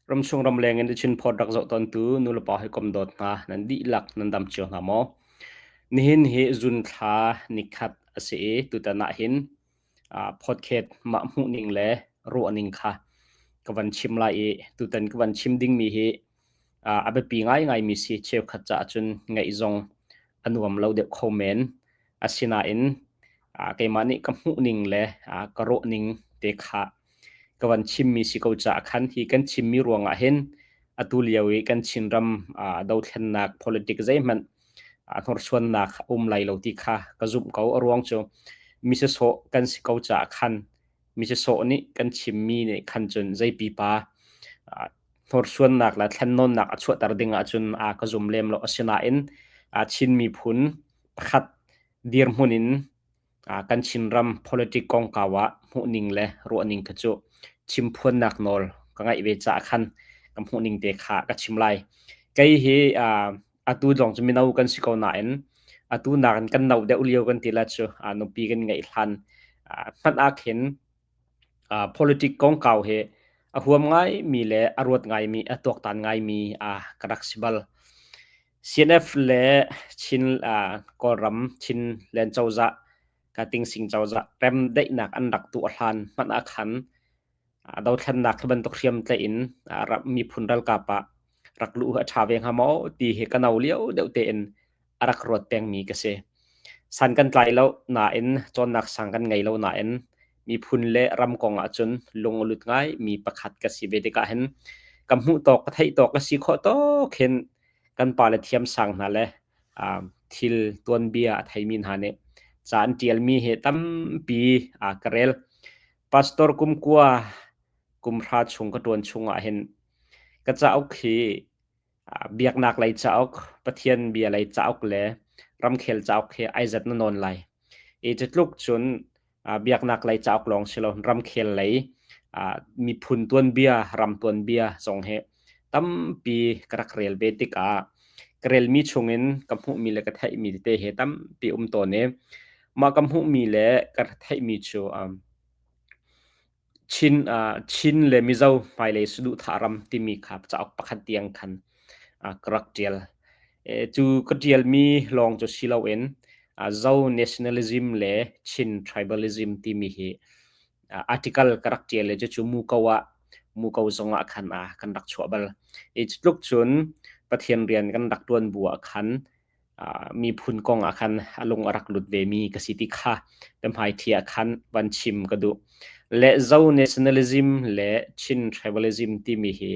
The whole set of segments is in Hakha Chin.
Ramchung ramleng in Chin phawt rak zoh tawntu nulepa hawikom dawt hna nan dihlak nan dam cio hna maw? Nihin hi zun thla nikhat a si i tutan ah hin podcast mah hmuhning le ruahning kha ka van chim lai i tutan ka van chim dingmi hi a biapi ngaingaimi si cheukhat caah cun ngaih zong a nuam lo deuh kho men. Asinain keimah nih ka hmuhning le ka ruahning te kha ka van chimmi si ko caah khan hi kan chimmi ruangah hin atu lio i kan Chinram dothlennak politic zeihmanh hnorsuannak a um lai lo ti kha ka zumh ko. A ruang cu mi sawsawh kan si ko caah khan mi sawsawh nih kan chimmi nih khan cun zei pipa hnorsuannak le thlennawnnak a chuahter ding ahcun a ka zum lem lo. Asinain Chin miphun pakhat dirhmun in kan Chinram politic kongkau ah hmuhning le ruahning kha cu chimphuannak nawl ka ngeih ve caah khan ka hmuhning te kha ka chim lai. Kei hi atu zong cu mino kan si ko nain atu nakin kan no deuh lio kan ti la cu nupi kan ngeih hlan hmanh ah khin politic kongkau hi a huam ngaimi le a ruat ngaimi a tuaktan ngaimi ka rak si bal. CNF le Chin Kawlram Chinland cozah ka Tingsing cozah remdaihnak an rak tuah hlan hmanh ah khan dothlennak hi bantuk hriamtlaih in miphun ralkap ah rak luh a ṭha ve hnga maw ti hi ka no lio deuh tein a rak ruat pengmi ka si. San kan tlai lo nain cawnnak sang kan ngei lo nain miphun le ram kong ahcun lung a lut ngai mi pakhat ka si ve tikah hin ka hmuh tawk ka theih tawk ka si khawh tawk hin kan pale thiamsang hna le thil tuanbia a theimi hna nih ca an ṭialmi hi tampi ka rel. Pastor kum kua kum hra chung ka ṭuan chungah hin ka cauk hi biaknak lei cauk, Pathian bia lei cauk le ramkhel cauk hi ai zat na nawn lai. I cutluk cun biaknak lei cauk lawng si lo ramkhel lei miphun tuanbia, ram tuanbia zong hi tampi ka rak rel ve tikah ka relmi chungin ka hmuhmi le ka theihmi tete hi tampi um tawn i mah ka hmuhmi le ka theihmi cu Chin le Mizo hmailei saduhthah ram timi kha cauk pakhat tiang khan ka rak ṭial. Cu ka ṭialmi lawng cu si loin Zo nationalism le Chin tribalism timi hi article ka rak ṭial i cucu Muko ah Muko zong ah khan kan rak chuah bal. I cutluk cun Pathian rian kan rak ṭuan bu ah khan miphun kong ah khan a lung a rak lut vemi ka si ti kha biahmaiṭhi ah khan van chim ka duh. Le Zo nationalism le Chin tribalism timi hi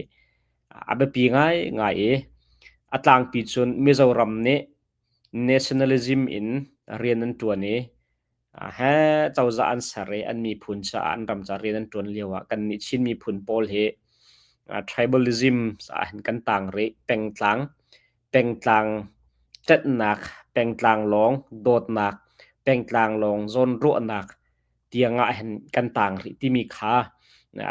a biapi ngaingai i a tlangpi cun Mizoram nih nationalism in rian an ṭuan i he cozah an ser i an miphun caah an ram caah rian an ṭuan lio ah kannih Chin miphun pawl hi tribalism ah hin kan tang rih pengtlang pengtlang ṭanhnak pengtlang lawng dawtnak pengtlang lawng zawnruahnak tiang ah hin kan tang rih timi kha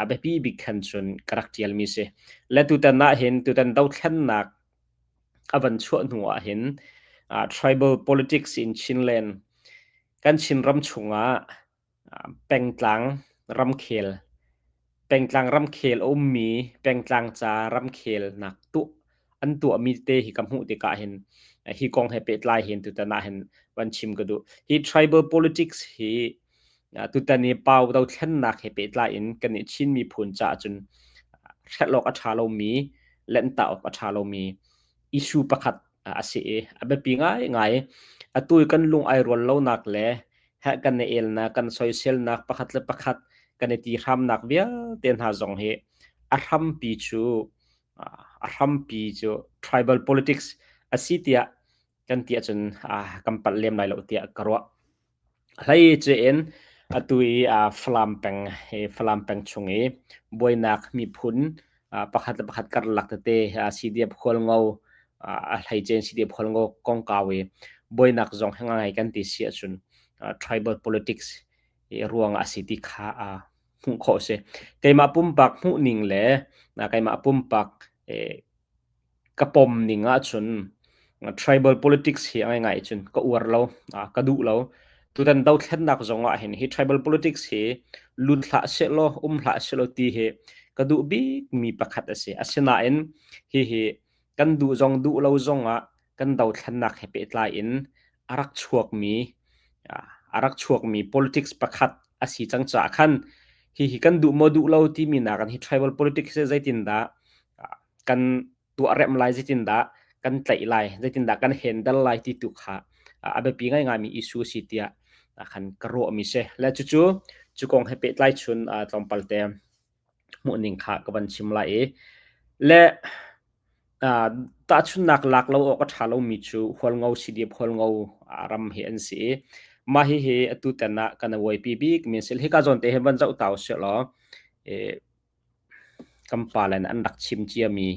a biapi bik khan cun ka rak ṭialmi si. Le tutan ah hin tutan dothlennak a van chuah hnu ah hin tribal politics in Chinland kan Chinram chungah pengtlang ramkhel pengtlang ramkhel a ummi pengtlang ca ramkhel nak tuah an tuahmi te hi ka hmuh tikah hin hi kong he pehtlai hin tutan ah hin van chim ka duh. Hi tribal politics hi tutan i pau dothlennak he pehtlai in kan i Chin miphun caah cun hrelh awk a ṭha lomi lenhta awk a ṭha lomi issue pakhat a si i a biapi ngaingai. Atu i kan lung ai rual lonak le heh kan i elnak, kan soiselnak pakhat le pakhat kan i ti hramnak vialte hna zong hi a hrampi cu a hrampi cu tribal politics a si tiah kan ti ahcun kan palh lem lai lo tiah ka ruah. Hleice in atu i Falam peng hi Falam peng chung i buainak miphun pakhat le pakhat karlak tete CDF Hualngo a hleice in CDF Hualngo kongkau i buainak zong hi ngai kan ti si ahcun tribal politics ruang a si ti kha hmuh khawh a si. Keimah pumpak hmuhning le keimah pumpak ka pom ning ahcun tribal politics hi a ngaingai cun ka uar lo, ka duh lo. Tutan dothlennak zong ah hin hi tribal politics hi lut hlah sehlaw, um hlah sehlaw ti hi ka duh bikmi pakhat a si. Asinain hihi kan duh zong duh lo zongah kan dothlennak he pehtlai in a rak chuakmi a rak chuakmi politics pakhat a si cang caah khan hihi kan duh maw duh lo timi nakin hi tribal politics hi zeitindah kan tuahremh lai, zeitindah kan tlaih lai, zeitindah kan handle lai ti tu kha a biapi ngaingaimi issue a si tiah khan ka ruahmi si. Le cucu cu kong he pehtlai chun tlawmpal te hmuhning kha ka van chim lai i le tahchunnak lak lo awk a ṭha lomi cu Hualngo CDF Hualngo ram hi an si i mah hihi atu tan ah kan buaipi bik mi an si. Hika zawn te hin van zoh ta usih law kan pale nih an rak chim ciami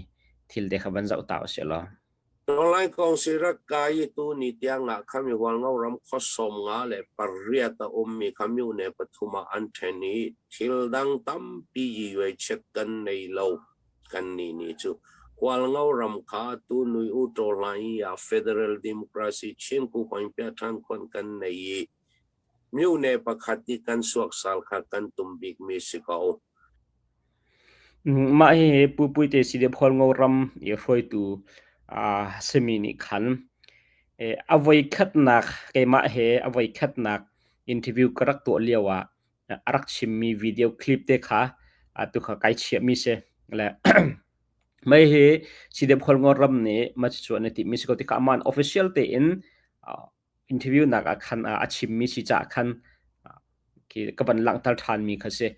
thil te kha van zoh ta usih law. Online Council rak kai i tuni tiangah khami Hualngo ram khua 58 a ummi kha myone pathum ah an ṭhen i thil dang tampi yiuaichiat kan nei lo. Kannih nih cu Hualngo ram kha tu nui u ṭaw hlan i ah Federal Democracy Chin Kuhpoin piah ṭhan khon kan nei i myone pakhat i kan suaksal kha kan tum bikmi si ko. Mah hihi Pu Puite CDF Hualngo ram i hruaitu simi nih khan a voikhatnak keimah he a voikhatnak interview ka rak tuah lio ah a rak chimmi video clip te kha atu kha kai chiahmi si. Le mei hi CDF Hualngo ram nih mah cucu an i timhmi si ko tikah aman official tein interview nak ah khan a chimmi si caah khan ka van langhter ṭhanmi kha si.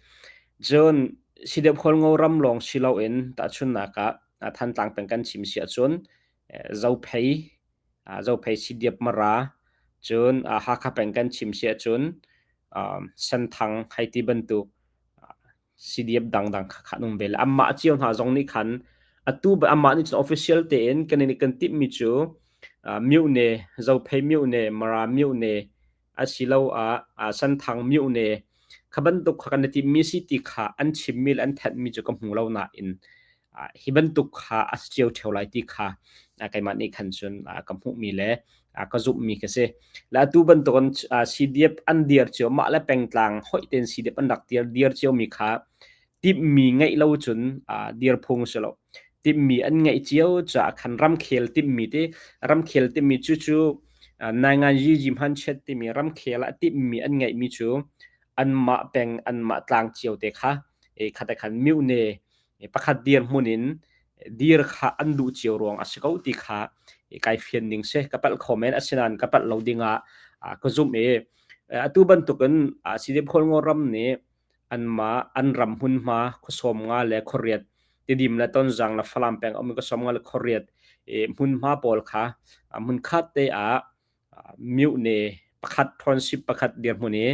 Cun Sidep Hualngo ram lawng si loin tahchunhnak ah Thantlang peng kan chim si ahcun Zophei, Zophei Sidiap Mara, cun Hakha peng kan chim si ahcun Senthang hei ti bantuk CDF dangdang kha khan um ve le anmah cio hna zong nih khan atu amah nih cun official tein kan in kan timhmi cu Myone Zophei Myone Mara Myone asiloah Santhang Myone kha bantuk kha kan i timhmi si ti kha an chimmi le an thanhmi cu ka hmu lo nain hi bantuk kha a si cio ṭheo lai ti kha keimah nih khan cun ka hmuhmi le ka zumhmi ka si. Le atu bantukin CDF an dir cio mah le pengtlang hoih tein CDF an rak dir dir ciomi kha timhmi ngeih lo cun dir phung si lo. Timhmi an ngeih cio caah khan ramkhel timhmi ti ramkhel timhmi cu cu naingan yi yi hman chet timi ramkhel ah timhmi an ngeihmi cu anmah peng anmah tlang cio te kha khat khan myone pakhat dirhmun in dir kha an duh cio ruang a si ko ti kha kai fian ning si ka palh kho men asinain ka palh lo dingah ka zumh i atu bantukin CDF Hualngo ram nih anmah an ram hmunhma khuasawm nga le khuariat Tidim le Tonzang le Falam peng um khuasawm nga le khuariat hmunhma pawl kha hmunkhat te ah myone pakhat township pakhat dirhmun i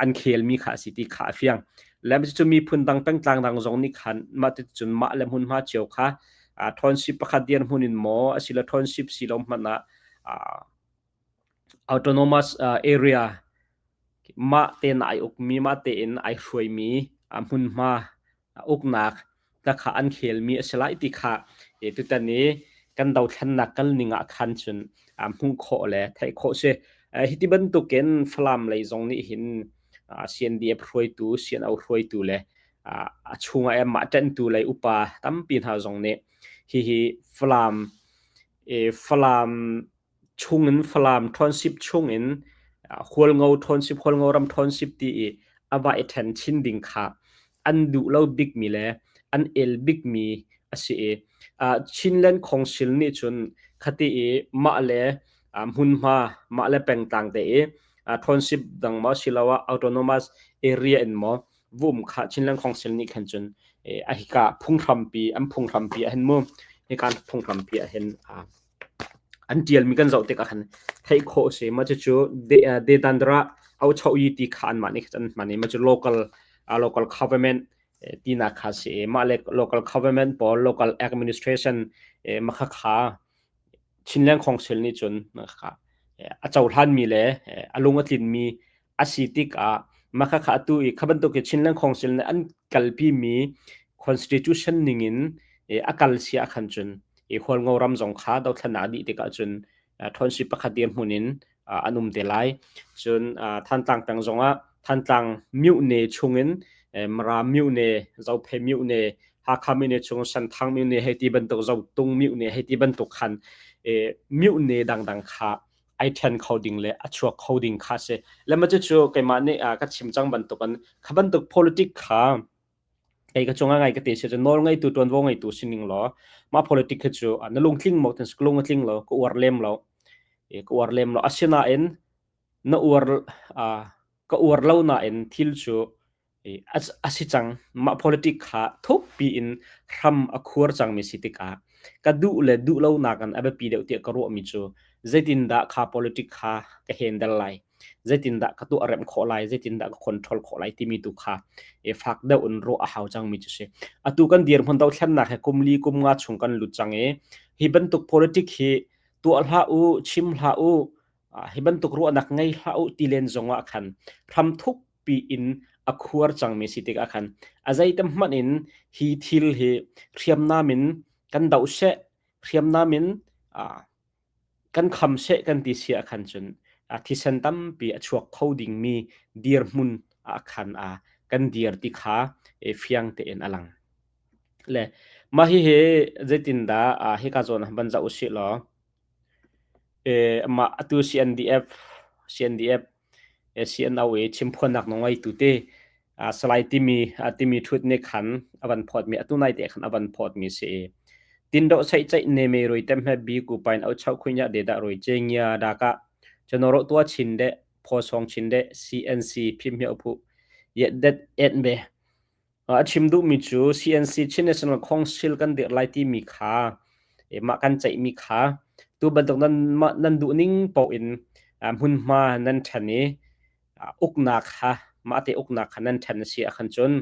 an khelmi kha a si ti kha a fiang. Le cucu miphun dang pengtlang dang zong nih khan mah ticun mah le hmunhma cio kha township pakhat dirhmun in maw asilo township si lo hmanh ah autonomous area mah tein ai ukmi mah tein ai hruaimi hmunhma uknak ta kha an khelmi a si lai ti kha tutan i kan dothlennak kal ning ah khan cun hmuh khawh le theih khawh si. Hiti bantukin Falam lei zong nih hin CNDF hruaitu, CNO hruaitu le a chungah mah ṭanhtu lei upa tampi hna zong nih hihi Falam Falam chungin Falam Township chungin Hualngo Township, Hualngo ram Township ti i a va i ṭhen chin ding kha an duh lo bikmi le an el bikmi a si i Chinland Council nih cun khati i mah le hmunhma, mah le pengtlang te i township dang maw siloah autonomous area in maw vum kha Chinland Council nih khan cun a hika phunghrampi an phunghrampi ah hin mu hika phunghrampi ah hin An ṭialmi kan zoh tikah khan theih khawh a si. Mah cucu Dedandra Auchoyi ti kha anmah nih an hman i mah cu local local government tinak kha a si i mah le local government pawl local administration mah khakha Chinland Council nih cun a cohlanmi le a lung a tlinmi a si tikah mah khakha atu i kha bantuk hi Chinland Council nih an kalpimi constitution ningin a kal si ahkhan cun i Hualngo ram zong kha dothlennak a dih tikah cun ṭhawnsi pakhat dirhmun in an um te lai. Cun Thantlang peng zongah Thantlang myone chungin Mara myone, Zophei myone, Hakha myone chung Senthang myone hei ti bantuk Zotung myone hei ti bantuk khan myone dangdang kha ai ṭhen kho ding le a chuak kho ding kha si. Le mah cucu keimah nih ka chim cang bantukin kha bantuk politic kha kei ka cungah ngai ka te si cu nawl ngeitu ṭuanvo ngeitu sining law mah politic khi cu na lungtling maw tin lung a tling lo ka uar lem lo ka uar lem lo asinain na uar ka uar lo nain thil cu a si cang. Mah politic kha thukpi in hram a khuar cangmi si tikah ka duh le duh lonak in a biapi deuh tiah ka ruahmi cu zeitindah kha politic kha ka handle lai, zeitindah ka tuah remh khawh lai, zeitindah ka control khawh lai timi tu kha fak deuh in ruah a hau cangmi cu si. Atu kan dirhmun dothlennak he kum li kum nga chung kan lut cang i hi bantuk politic hi tuah hlah u, chim hlah u, hi bantuk ruahnak ngei hlah u ti len zongah khan hram thuk piin a khuar cangmi si tikah khan a zeitem hmanh in hi thil hi hriamnam in kan doh seh, hriamnam in kan kham seh kan ti si ah khan cun thisen tampi a chuak kho dingmi dirhmun ah khan kan dir ti kha fiang tein a lang. Le mah hihi zeitindah hika zawn ah van zoh usih law mah atu CNDF CNDF CNO i chimphuannak nawlngeitu te Salai timi timi ṭhut nih khan a van phawtmi atu nai te khan a van phawtmi si i tindoh seihceih ne me rui tem he bi ku pain au chau khunya de dah rui che ngia da ka chanoro tua chin de pho song chin de CNC phim hi phu ye det et be A chim duhmi cu CNC Chin National Council kan dirh lai timi kha mah kan ceihmi kha tu bantuk nan mah nan duh ning paoh in hmunhma nan ṭhen i uknak kha mahte uknak kha nan ṭhen a si ahkhan cun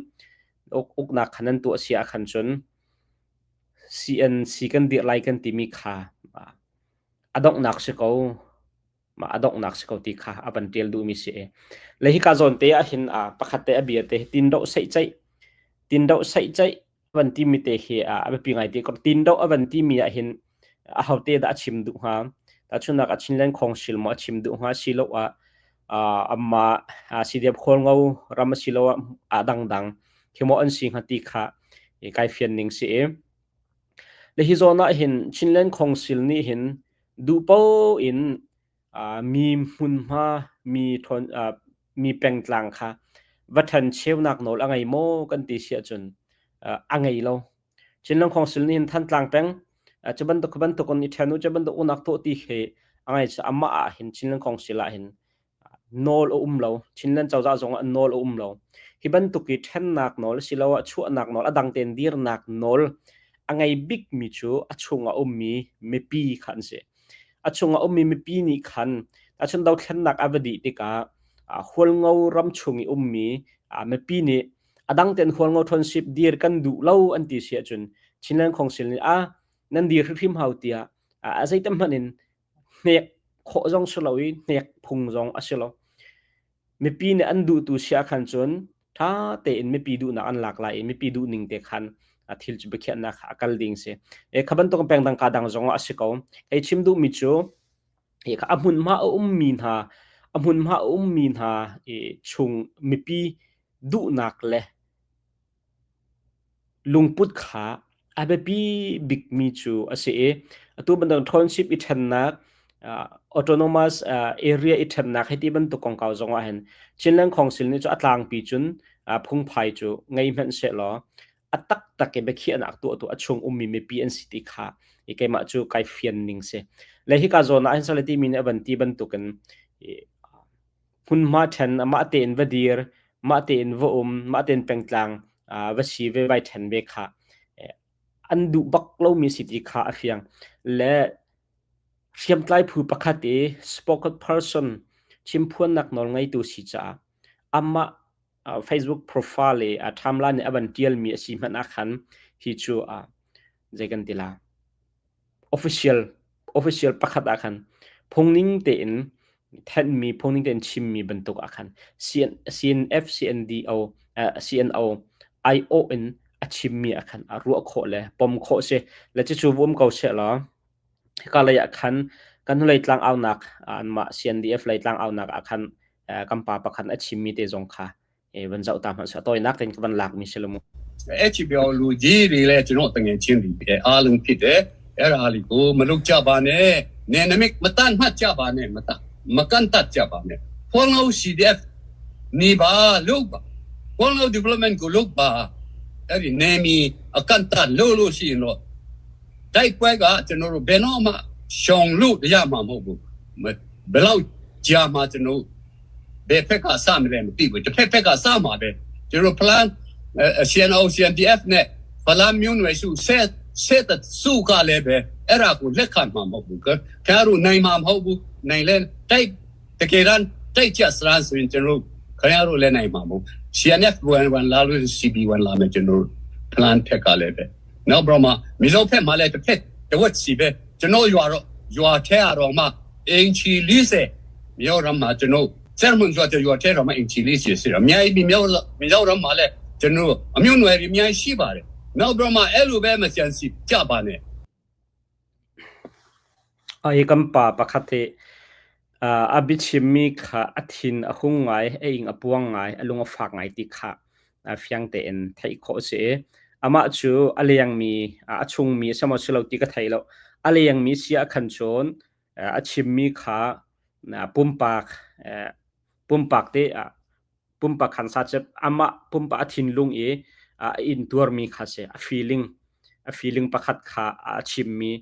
uknak kha nan tuah a si ahkhan cun CNC kan dirh lai kan timi kha a donghnak si ko. Mah a donghnak si ko ti kha a van ṭial duhmi si i. Le hika zawn te ah hin pakhat te a bia te hi tindoh seihceih tindoh seihceih a van timi te hi a biapi ngai ti tindoh a van timi ah hin ahote dah a chim duh hnga? Tahchunhnak ah Chinland Council maw a chim duh hnga siloah amah CDF Khualngo ram asiloah a dangdang khi maw an si hnga ti kha kai fian ning si i. Le hi zawn ah hin Chinland Council nih hin Duhpoh in mi hmunhma, mi pengtlang kha va ṭhencheunak nawl a ngei maw kan ti si ahcun a ngei lo. Chinland Council nih hin Thantlang peng cu bantuk cu bantuk in i ṭhen u, cu bantuk unak tuah ti khi a ngei. Amah ah hin Chinland Council ah hin nawl a um lo. Chinland cozah zong ah nawl a um lo. Hi bantuk i ṭhennak nawl asiloah chuahnak nawl, a dang tein dirnak nawl a ngei bikmi cu a chungah ummi mipi kha an si. A chungah ummi mipi nih khan tahchun dothlennak a va dih tikah Hualngo ram chung i ummi mipi nih a dang tein Hualngo Township dir kan duh lo an ti si ahcun Chinland Council nih a nan dir hrimhrim hau tiah a zeitem hmanh in Hnek khawh zong si lo i hnek phung zong a si lo. Mipi nih an duhtu si ahkhan cun ṭha tein mipi duhnak an lak lai i mipi duhning te khan thil cu biakhiahnak kha a kal ding si. E, kha bantuk pengdang ka dang zong ah a si ko. Kei chim duhmi cu hi kha a hmunhma a ummi hna a hmunhma a ummi hna i chung mipi duhnak le Lungput kha a biapi bikmi cu a si i atu bantuk township i ṭhennak, autonomous area i ṭhennak hei ti bantuk kongkau zong ah hin Chinland Council nih cu a tlangpi cun phungphai cu ngei hmanh sehlaw a taktak i biakhiahnak tuahtu a chung ummi mipi an si ti kha i keimah cu kai fian ning si. Le hika zawn ah hin sale timi nih a van ti bantukin Hmunhma ṭhen mah tein va dir, mah tein va um, mah tein pengtlang va si ve, vai ṭhen ve kha an duh bak lomi si ti kha a fiang. Le hriamtlai phu pakhat i spokesperson chimphuannak nawl ngeitu si caah amah Facebook profile i a timeline nih a van ṭialmi a si hmanh ah khan hi cu zei kan ti la official official pakhat ah khan phungning tein thenhmi phungning tein chimmi bantuk ah khan CNF CNDO CNO IO in a chimmi ah khan a ruah khawh le pom khawh si le cucu um ko seh law hika lei ah khan kan hnulei tlang aunak anmah CNDF lei tlang aunak ah khan kan pa pakhat a chimmi te zong kha. Van zoh ta hmanh seh tawinak tein ka van lakmi si lo mu. HBO လူကြီးတွေလည်းကျွန်တော်တငယ်ချင်းတွေပဲအားလုံးဖြစ်တယ်အဲ့ဒါလေးကိုမလုပ်ကြပါနဲ့နယ်နိမိတ်မတတ်မှတ်ကြပါနဲ့မတတ်မကန်တတ်ကြပါနဲ့ Follow CDF နေပါလုပ်ပါ Follow development ကိုလုပ်ပါအဲ့ဒီနယ်မြေအကန့်တတ်လို့လို့ရှိရင်တော့တိုက်ပွဲကကျွန်တော်တို့ဘယ်တော့မှရှောင်လို့ရမှာမဟုတ်ဘူးဘယ်တော့ကြာမှကျွန်တော်ဘယ်ဖက်ကစမလဲမသိဘူးတစ်ဖက်ဖက်ကစမှာပဲကျွန်တော် plan CNO CNDF နဲ့ဖလာမျိုးနွယ်စုဆက်ဆက်တဲ့စုကလည်းပဲအဲ့ဒါကိုလက်ခံမှာမဟုတ်ဘူးခင်ဗျားတို့နိုင်မှာမဟုတ်ဘူးနိုင်လဲတိုက်တကယ်တမ်းတိုက်ချက်စရန်ဆိုရင်ကျွန်တော်ခင်ဗျားတို့လည်းနိုင်မှာမဟုတ် CNF ဝန်ဝန်လာလို့ CB ဝန်လာမယ်ကျွန်တော် plan ဖက်ကလည်းပဲနောက်ပြီးတော့မီဇိုဖက်မှာလည်းတစ်ဖက်တဝက်စီပဲကျွန်တော်ရွာတော့ရွာထဲအတော်မှအင်ချီ40မြို့ရမှာကျွန်တော်ဆယ်မွန်ဆိုတဲ့ရွာထဲတော့မှအင်ချီ40ရှိတယ်အများကြီးမြို့မြို့ရမှာလည်းကျွန်တော်အမျိုးနွယ်တွေအများကြီးရှိပါတယ်နောက်ပြီးတော့မှအဲ့လိုပဲမကြံစီကြပါနဲ့ Ai kan pa pakhat hi a biachimmi kha a thin a hung ngai, a ing a puang ngai, a lung a fak ngai ti kha fiang tein theih khawh a si i amah cu a lengmi, a chungmi a si maw si lo ti ka thei lo. A lengmi si ah khan cun a chimmi kha pumpak pumpak te pumpak khansa cu amah pumpak a thinlung i a intuarmi kha si a feeling a feeling pakhat kha a chimmi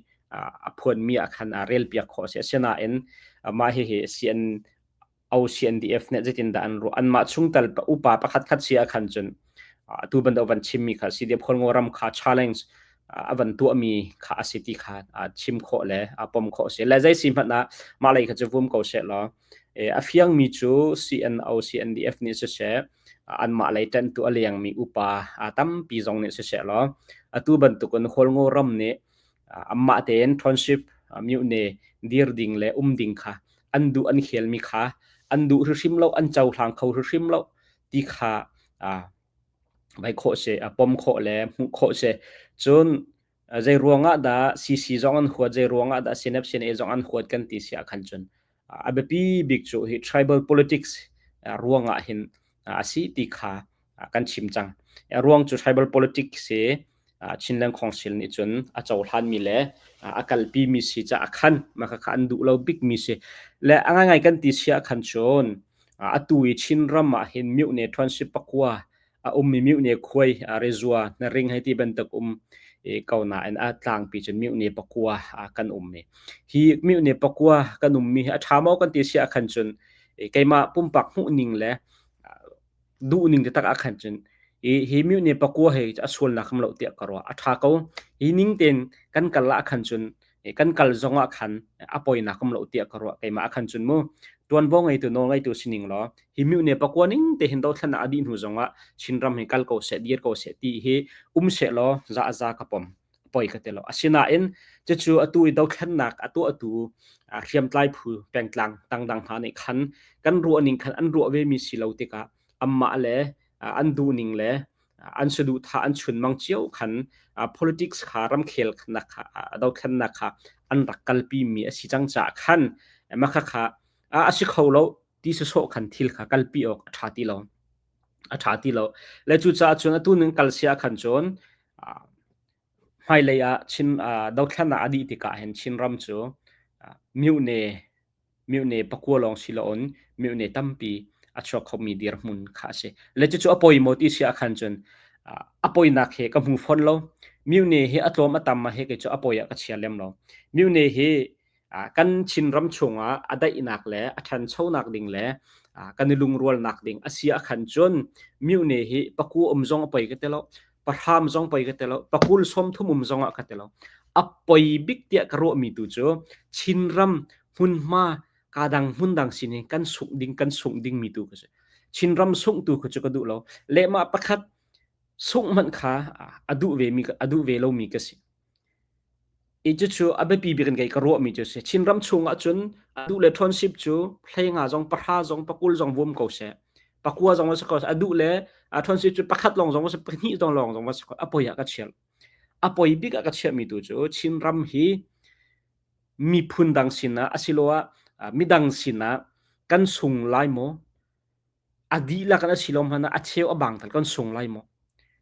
a phuanmi ah khan a relpiak khawh a si. Asinain mah hihi CN OCNDF nih zeitindah an ruah anmah chungtel upa pakhat khat si ah khan cun atu bantuk van chimmi kha CDF Khualngo ram kha challenge a van tuahmi kha a si ti kha chim khawh le a pom khawh a si. Le zei si hmanh ah mah lei kha cu vum ko seh law A fiangmi cu CNO, CNDF nih siseh, anmah lei ṭanhtu a lengmi upa tampi zong nih siseh law atu bantukin Hualngo ram nih anmah tein township myone dir ding le um ding kha an duh an khelmi kha an duh hrimhrim lo, an cohlang kho hrimhrim lo ti kha vai khawh si, pom khawh le hmuh khawh si. Cun Zei ruangah dah CC zong an huat, zei ruangah dah CNF CNA zong an huat kan ti si ah khan cun a biapi bik cu hi tribal politics ruangah hin a si ti kha kan chim cang. A ruang cu tribal politics hi Chinland Council nih cun a cohlanmi le a kalpimi si caah khan mah khakha an duh lo bikmi si. Le a ngaingai kan ti si ah khan cun atu i Chinram ah hin myohne ṭhuansi pakua a ummi mihne khuai rezua hnaring hei ti bantuk um ko nain a tlangpi cun mihne pakua kan um mi hi mihne pakua kan um mi hi a ṭha maw kan ti si ah khan cun keimah pumpak hmuh ning le duh ning taktak ah khan cun hi mihne pakua hi a sualnak ham lo tiah ka ruah a ṭha ko hi ning tein kan kal ah khan cun kan kal zong ah khan a poinak um lo tiah ka ruah keimah ah khan cun mu tuanvo ngeitu nawl ngeitu sining law hi myone pakua ning te hin dothlan a dih hnu zong ah Chinram hi kal ko seh dir ko seh ti hi um seh law za za ka pom poi ka te lo asinain cucu atu i dothlannak atu atu hriamtlai phu pengtlang tangdang hna nih khan kan ruah ning khan an ruah ve mi si lo tikah anmah le an duh ning le an saduhthah an chunmang cio khan politics kha ramkhel nak kha dothlennak kha an rak kalpi mi a si cang caah khan mah kha a si kho lo ti sawsawh khan thil kha kalpi awk a ṭha ti lo a ṭha ti lo le cucaah cun atu ning kal sia khan cun hmailei ah Chin dothlennak a dih tikah hin Chinram cu myone myone pakua lawng si loin myone tampi a chuak khomi dirhmun kha a si. Le cucu a poi maw ti si ahkhan cun a poinak he ka hmu fawn lo. Myone hi a tlawm a tam ah hi kei cu a poi ah ka chia lem lo. Myone hi kan Chinram chungah a daihnak le a ṭhanchonak ding le kan i lungrualnak ding a si ahkhan cun myone hi paku um zong a poi ka ti lo. Pahram zong poi ka ti lo. Pakul 30 um zong ah ka ti lo. A poi bik tiah ka ruahmi tu cu Chinram hmunhma kadang hmundang sin in kan sungh ding kan sungh dingmi tu ka si. Chinram sungh tu kha cu ka duh lo. Lehmah pakhat sungh hmanh kha a duh ve mi a duh ve lomi ka si. I cucu a biapi bik in kei ka ruahmi cu si. Chinram chung ahcun a duh le township cu hleinga zong pahra zong pakul zong vum ko seh. Pakua zong si ko seh. A duh le township cu pakhat lawng zong si pahnih zong lawng zong si ko. A poi ah ka chial. A poi bik ah ka chiahmi tu cu Chinram hi miphun dang sinah asiloah midang sinah kan sung lai maw? A dihlak in a si lo hmanh ah a cheu a bang tal kan sung lai maw?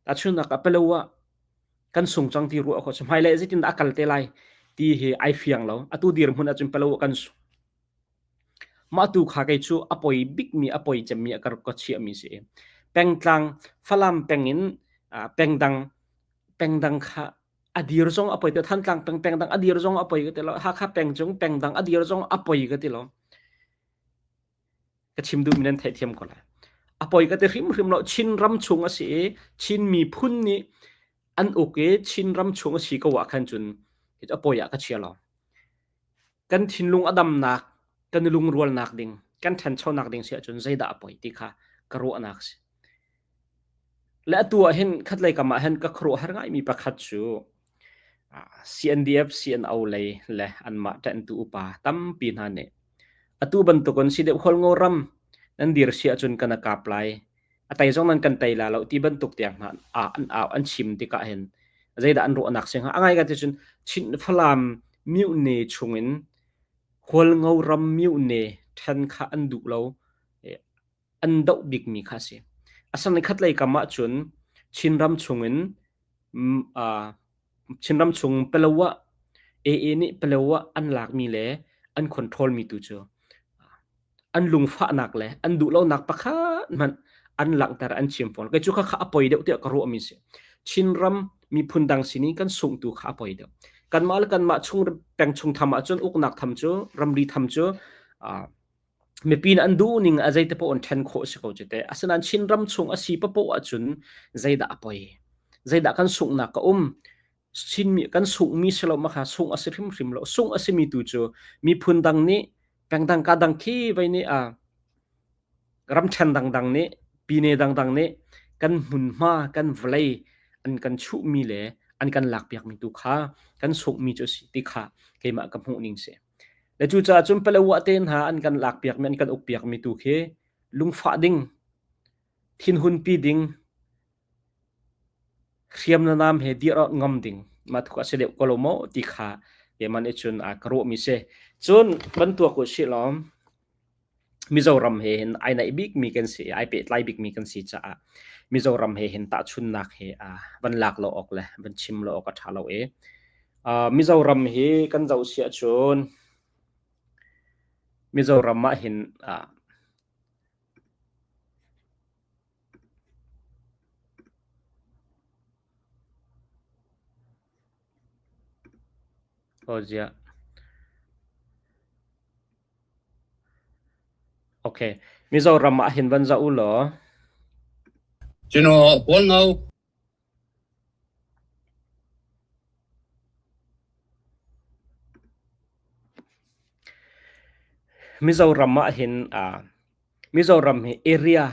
Tahchunhnak ah palo ah kan sung cang ti ruah khawh si. Hmailei zeitindah a kal te lai ti hi ai fiang lo. Atu dirhmun ahcun palo ah kan sung. Mah tu kha kei cu a poi bikmi a poi cemmi a ka ka chiahmi si. Pengtlang Falam peng in pengdang pengdang kha a dir zong a poi te Thantlang peng pengdang a dir zong a poi ka ti lo. Hakha peng cung pengdang a dir zong a poi ka ti lo. Ka chim duhmi nan theihthiam ko lai. A poi ka ti hrimhrim lo. Chin ram chung a si i Chin miphun nih an uk i Chin ram chung a si ko ah khan cun a poi ah ka chia lo. Kan thinlung a damnak, kan lungrualnak ding, kan ṭhanchonak ding si ahcun zeidah a poi ti kha ka ruahnak a si. Le atu ah hin khatlei kam ah hin ka khuaruahhar ngaimi pakhat cu CNDF, CNO lei le anmah ṭanhtu upa tampi hna nih atu bantukin si deuh Hualngo ram nan dir si ahcun kan a kap lai, a tei zong nan kan tei la lo ti bantuk tiang hna an au an chim tikah hin zeidah an ruahnak si hnga? A ngai ka ti cun Chin Falam myone chungin Hualngo ram myone ṭhen kha an duh lo. An doh bikmi kha a si. Asinain khatlei kam ahcun Chinram chungin Chinram chung Palawa AA nih Palawa an lakmi le an control mi tu cu an lungfahnak le an duhlonak pakhat hmanh an langhter an chim fawn. Kei cu khakha a poi deuh tiah ka ruahmi si. Chinram miphun dang sin in kan sungh tu kha a poi deuh. Kanmah le kanmah chung peng chung tham ahcun uknak tham cu ramri tham cu Mipi nih an duhning a zeite paoh an ṭhen khawh a si ko cu teh. Asinain Chinram chung a si paohpaoh ahcun zeidah a poi? Zeidah kan sunghnak a um? Chinmi kan sunghmi si lo ma kha sungh a si hrimhrim lo. Sungh a simi tu cu miphun dang nih pengdang ka dang khi vei nih a ramṭhen dangdang nih pine dangdang nih kan hmunhma kan vawlei an kan chuhmi le an kan lakpiakmi tu kha kan sunghmi cu a si ti kha keimah ka hmuhning si. Le cucaah cun Palawa te hna an kan lakpiakmi an kan ukpiakmi tu khi lungfah ding, thinhunpi ding, hriam na nam he dir awk ngam ding mah tuk a si deuh ko lo maw ti kha keimah nih cun a ka ruahmi si. Cun kan tuak u sih law Mizoram he hin ai naih bikmi kan si i ai pehtlai bikmi kan si caah Mizoram he hin tahchunnak he van lak lo awk le van chim lo awk a ṭha lo i Mizoram hi kan zoh si ahcun Mizoram ah hin Aw ziah. Okay. Mizoram ah hin van zoh u law. Cino Hualngo Mizoram ah hin uh, Mizoram hi area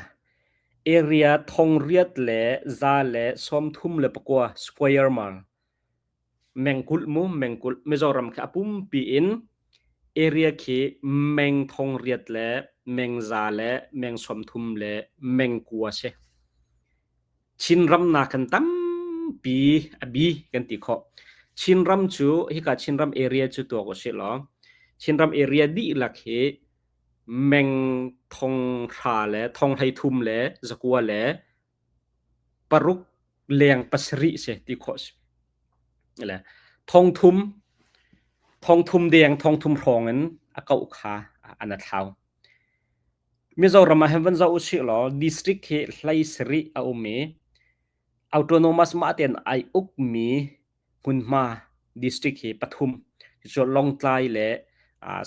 area thongriat le za le 34 square mile Mengkulh mu mengkulh Mizoram khi a pumpi in area khi meng 800 le meng 100 le meng 30 le meng 9 si. Chinram nakin tampi a bi kan ti khawh. Chinram cu hika Chinram area cu tuak usih law Chinram area dihlak hi meng 1000 le 1300 le 9 le paruk leng pasarih si ti khawh si. Le thongthum thongthum deng thongthum hrawng in a kauh kha an a thlau. Mizoram ah hin van zoh usih law district hi hlei sarih a um i autonomous mah tein ai ukmi hmunhma district hi pathum cucu Lawngtlai le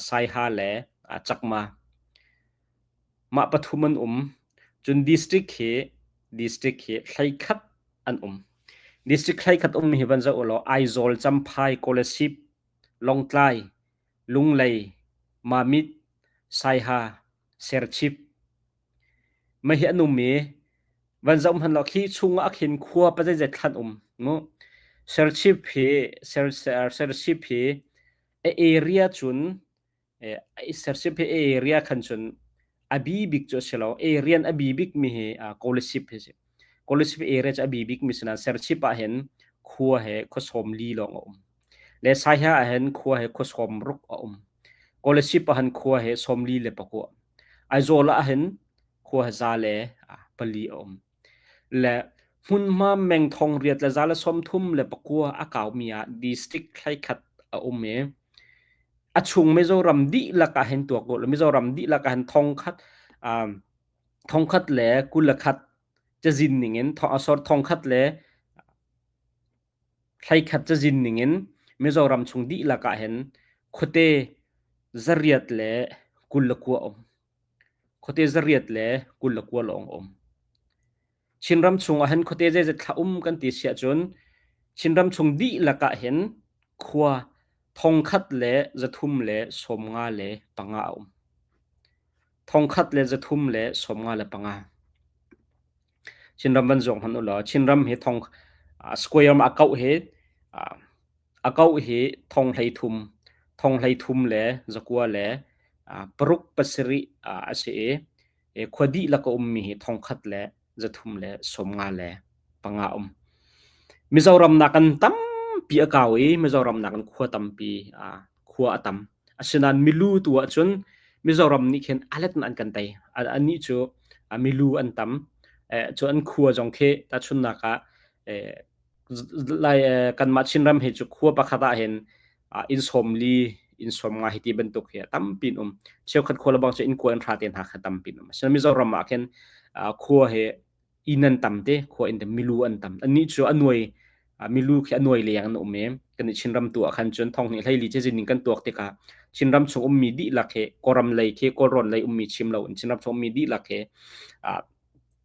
Saiha le Chakma. Mah pathum an um. Cun district hi district hi hleikhat an um. District hleikhat um hi van zoh ulaw Aizawl, Champhai, Kolasib, Lawngtlai, Lunglei, Mamit, Saiha, Serchhip. Mah hi an um i van zoh hmanh law khi chung ah khin khua pa zeizat thlan um mu. Serchhip hi Serchhip hi a area cun Serchhip hi area khan cun a bi bik cu a si lo. Area a bi bik mi hi Kolasib hi a si. Kolasib area cu a bi bik mi si nain Serchhip ah hin khua he khua sawmli lawng a um. Le Saiha ah hin khua he khua sawmruk a um. Kolasib ah hin khua he 44. Aizawl ah hin. Khua 104 a um. Le hmunhma meng 8139 a kaumi ah district 11 a um i a chung Mizoram dihlak ah hin tuak u law Mizoram dihlak ah hin 1,121 cazin ningin 101 cazin ningin Mizoram chung dihlak ah hin khuate 829 a um. Khuate 829 lawng a um. Chinram chungah hin khuate zeizat thla um kan ti si ahcun Chinram chung dihlak ah hin khua 1375 a um. 1375. Chinram van zuang hmanh u law Chinram hi thong square a kauh hi a kauh hi thong 13 thong 33 le zakua le paruk pasarih a si i khua dihlak a ummi hi 1335 um. Mizoram nakin tampi a kau i Mizoram nakin khua tampi khua a tam. Asinain milu tu ahcun Mizoram nih khin a let in an kan tei. Annih cu milu an tam. Cu an khua zong khi tahchunhnak ah lai kanmah Chinram hi cu khua pakhat ah hin inn 40 inn 50 hi ti bantuk hi tampi an um. Cheukhat khua lebang cu inn kua in hra te hna kha tampi an um. Asinain Mizoram ah khin khua hi inn an tam te, khua inn te milu an tam. Annih cu a nuai milu khi a nuai leng an um i kan i Chinram tu ah khan cun thong hnih hleili cazin in kan tuak tikah Chinram chung ummi dihlak hi Kawlram lei khi Kawlrawn lei ummi chim lo in Chinram chung ummi dihlak hi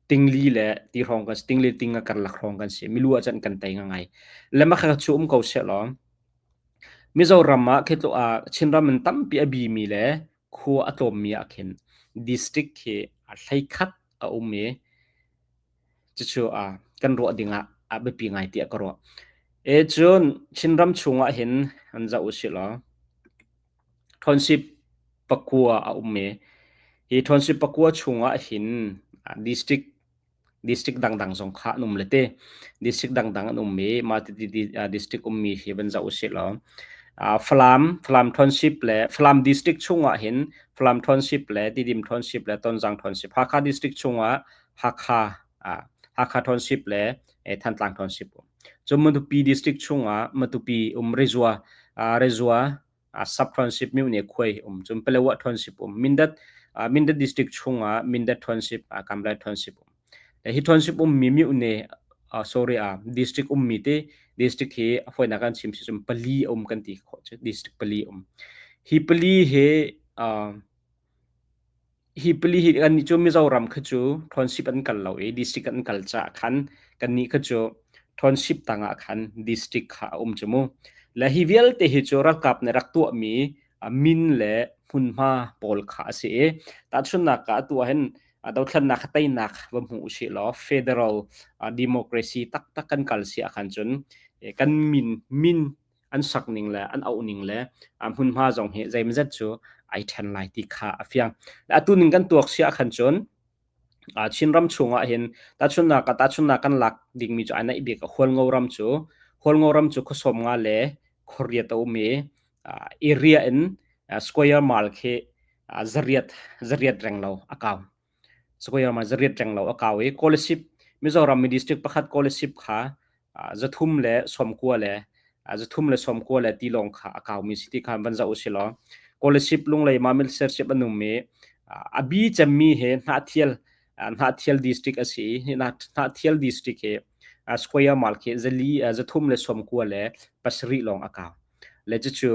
tingli le ti hrawng kan si tingli ting a karlak hrawng kan si milu ah cun kan tei ngai le mah kha cu um ko seh law Mizoram ah khi Chinram in tampi a bimi le khua a tlawmmi ah khin district khi 11 a um i cucu kan ruah ding ah a biapi ngai tiah ka ruah. E cun Chinram chungah hin an zoh usih law township pakua a um i hi township pakua chungah hin district district dangdang zong kha an um le te. District dangdang an um i mah ti district ummi hi van zoh usih law Falam Falam Township le Falam District chungah hin Falam Township le Tidim Township le Tonzang Township Hakha District chungah Hakha Hakha Township le Thantlang Township um. Cun Matupi District chungah Matupi um Rezua Rezua Sub Township Myone Khuai um. Cun Palawa Township um. Mindat Mindat District chungah Mindat Township Kamlai Township um. Hi township ummi myone sorry district ummi te district hi a fawinak kan chim si cun pali a um kan ti khawh cu district pali a um. Hi pali hi hi pali hi kannih cu Mizoram kha cu township an kal lo i district an kal caah khan kannih kha cu township tangah khan district kha a um cu mu. Le hi vialte hi cu ralkap nih rak tuahmi min le hmunhma pawl kha a si i tahchunhnak ah atu ah hin dothlennak kha teinak va hmu usih law federal democracy taktak kan kal si ahkhan cun kan min min an sak ning le an auh ning le hmunhma zong hi zeimazet cu ai ṭhen lai ti kha a fiang. Atu ning kan tuak si ahkhan cun Chinram chungah hin tahchunhnak ah tahchunhnak kan lak dingmi cu ai naih bik Hualngo ram cu Hualngo ram cu khuasawm nga le khuariat a um i area in square mile khi zariat zariat reng lo a kau. Square mile zariat reng lo a kau i Kolasib Mizoram mi district pakhat Kolasib kha 390 le 390 le tilawng kha a kaumi si ti kha van zoh usih law Kolasib Lunglei Mamit Serchhip an um i a bi cemmi he Hnahthial Hnahthial district a si i Hnahthial district hi square mile khi zali 390 le pasarih lawng a kau. Le cucu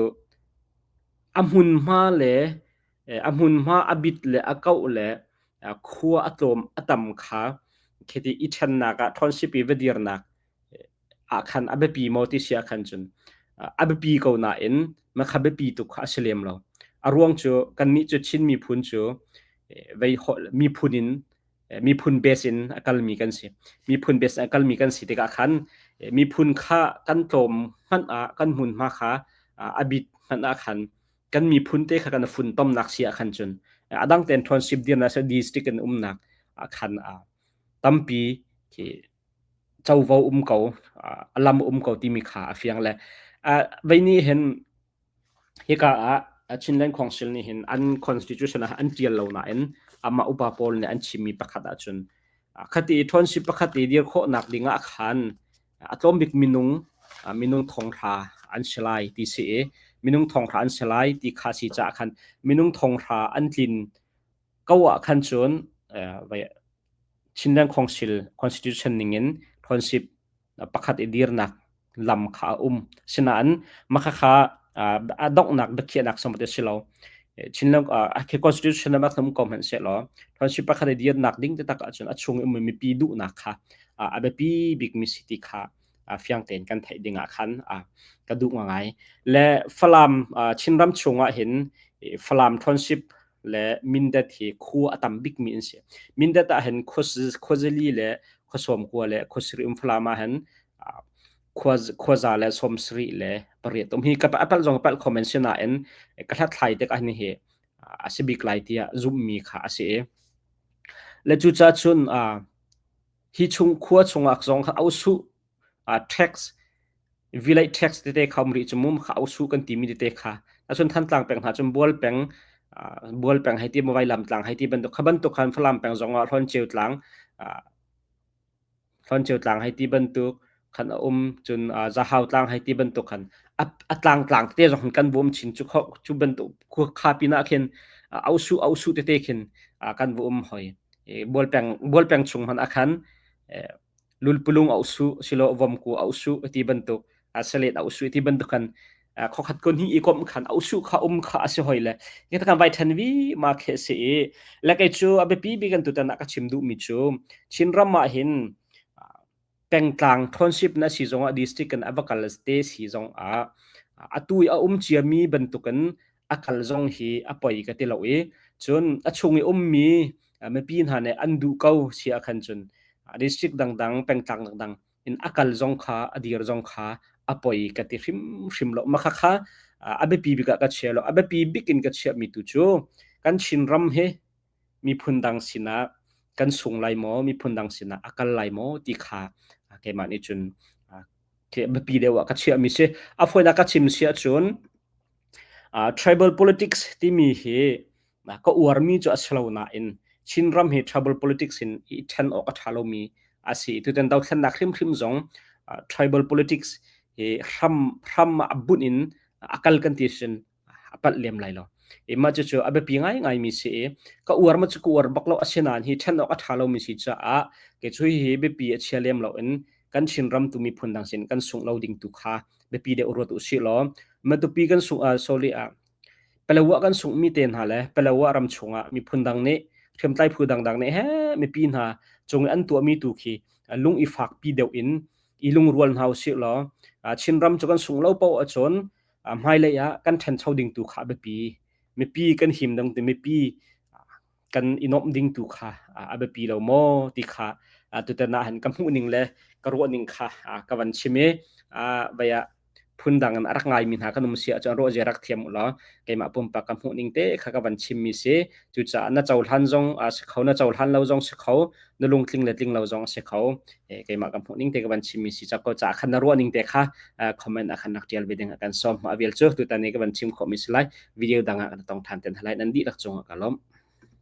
a hmunhma le a hmunhma a bit le a kauh le khua a tlawm a tam kha khiti i ṭhennak ah township i va dirnak ah khan a biapi maw ti si ahkhan cun a biapi ko nain makha biapi tuk kha a si lem lo. A ruang cu kannih cu Chin miphun cu vei miphun in miphun base in a kalmi kan si. Miphun base in a kalmi kan si tikah khan miphun kha kan tlawm hmanh ah kan hmunhma kha a bit hmanh ah khan kan miphun te kha kan funtomnak si ah khan cun a dang ten township dirnak se district in umnak ah khan tampi khi covo um ko a lam um ko timi kha a fiang le vei ni hin hika ah Chinland Council nih hin an constitution ah an ṭial lo nain amah upa pawl nih an chimmi pakhat ahcun khati i ṭhawnship pakhat i dir khawhnak ding ah khan a tlawm bik minung minung thonghra an si lai ti si i minung thonghra an si lai ti kha si caah khan minung thonghra an tlin ko ah khan cun Chinland Council constitution ningin ṭhawnship pakhat i dirnak lam kha a um. Sinain makhakha a donghnak biakhiahnak sampat a si lo. Chinland khi constitution lam ah um ko hmanh sehlaw township pakhat i dirnak ding taktak ahcun a chung i ummi mipi duhnak kha a biapi bikmi si ti kha fiang tein kan theih ding ah khan ka duh ngai. Le Falam Chinram chung ah hin Falam township le Mindat hi khua a tam bikmi an si. Mindat ah hin khuazali le khuasawmkua le khuasarih um Falam ah hin khuaza le sawmsarih le pariat um hi ka a palh zong palh kho men si nain ka hlathlai tik ah hi a si bik lai tiah zumhmi kha a si i le cucaah cun hi chung khua chungah zong kha ausu tax village tax tete kha um rih cu mu kha ausu kan timi tete kha acun Thantlang peng hna cun Bual peng Bual peng hei ti Mawai lam tlang hei ti bantuk kha bantuk khan Falam peng zong ah Hlawn tlang Hlawn tlang hei ti bantuk khan a um cun Zahau tlang hei ti bantuk khan a tlang tlang tete zong kan bawm chin cu cu bantuk kha pinah khin ausu ausu tete khin kan va um hoi Bual peng Bual peng chung hman ah khan lulpulung a usu silo vomku a usu ti bantuk salet a usu ti bantuk kan khokhat kon hi i kom khan a usu kha um kha a si hoi le ke kan vai than vi ma khe se i le kei chu a biapi bi kan tutan ah ka chim duh mi chu Chinram ah hin pengtlang township na si zong ah district kan ava kal te si zong ah atu a um cia mi bantukin a kal zong hi a poi ka ti lo i cun a chung i ummi mipi hna nih an duh ko si ah khan cun district dangdang pengtlang dangdang in a kal zong kha a dir zong kha a poi ka ti hrimhrim lo mah kha a biapi bik ah ka chia lo a biapi bik in ka chiahmi tu cu kan Chinram hi miphun dang sinah kan sung lai maw miphun dang sinah a kal lai maw ti kha keimah nih cun biapi deuh ah ka chiahmi si a fawinak ka chim si ahcun Tribal politics timi hi ka uarmi cu a si lo nain Chinram hi tribal politics in i ṭhen awk a ṭha lomi a si. Tutan dothlennak hrimhrim zong tribal politics hi hram hram ah bunh in a kal kan ti sin a palh lem lai lo. I mah cucu a biapi ngaingaimi si i ka uar ma cu ka uar bak lo asinain hi ṭhen awk a ṭha lomi si caah kei cu hihi biapi a chia lem loin kan Chinram tu miphun dang sin kan sungh lo ding tu kha biapi deuh ruat u sih law Matupi kan sungh sorry Palawa kan sunghmi te hna le Palawa ram chungah miphun dang nih hriamtlai phu dangdang nih he mipi hna cung i an tuahmi tu khi lung i fakpi deuh in i lungrual hna u sih law Chinram cu kan sungh lo paoh ahcun hmailei ah kan ṭhancho ding tu kha a biapi. Mipi kan him ding mipi kan i nuamh ding tu kha a biapi lo maw ti kha tutan ah hin ka hmuh ning le ka ruah ning kha ka van chim i vai ah phundang in a rak ngaimi hna kan um si ahcun ruah zia rak thiam u law keimah pumpak ka hmuh ning te kha ka van chimmi si. Cucaah na cohlan zong a si kho, na cohlan lo zong si kho, na lungtling le tling lo zong a si kho. Keimah ka hmuh ning te ka van chimmi si ca ko caah khan na ruah ning te kha comment ah khan rak tial ve ding ah kan sawm. Mah vial cu tutan i ka van chim khawhmi si lai. Video dang ah kan tong than ten halai nan dihlak cungah ka lawm.